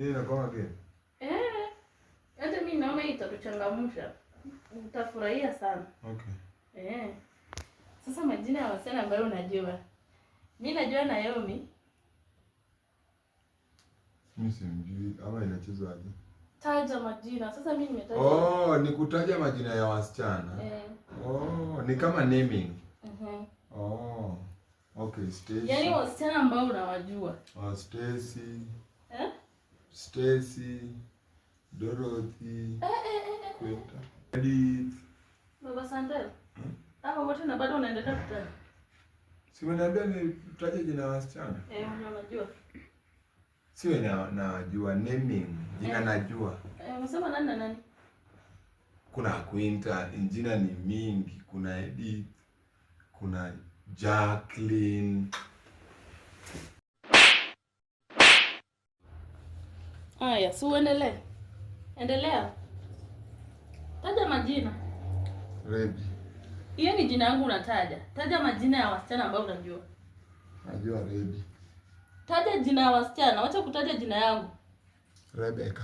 Hii inakuwa game. Eh. Hata mimi naona hii itatuchangamsha. Utafurahia sana. Okay. Eh. Sasa majina ya wasichana ambayo unajua. Mimi najua Naomi. Mimi simjui ama inachezwa aje? Taja majina. Sasa mimi nimetaja. Oh, ni kutaja majina ya wasichana. Eh. Oh, ni kama naming. Mhm. Oh. Okay, Stacy. Yaani wasichana ambao unawajua. Oh, Stacy. Eh? Stacy, Dorothy, Eh. Quinta, Edith. Baba Sandel. Hapo wote na bado unaendelea kutaja. Si umeniambia nitaje jina ya wasichana? Eh, unajua. Si wewe najua naming, jina najua. Eh, unasema nani na nani? Kuna Quinta, jina ni mingi, kuna Edith, kuna Jacqueline. Aya, si uendelee. Endelea. Taja majina. Rebi. Hiyo ni jina yangu unataja. Taja majina ya wasichana ambao unajua. Najua Rebi. Taja jina ya wasichana, wacha kutaja jina yangu. Rebecca.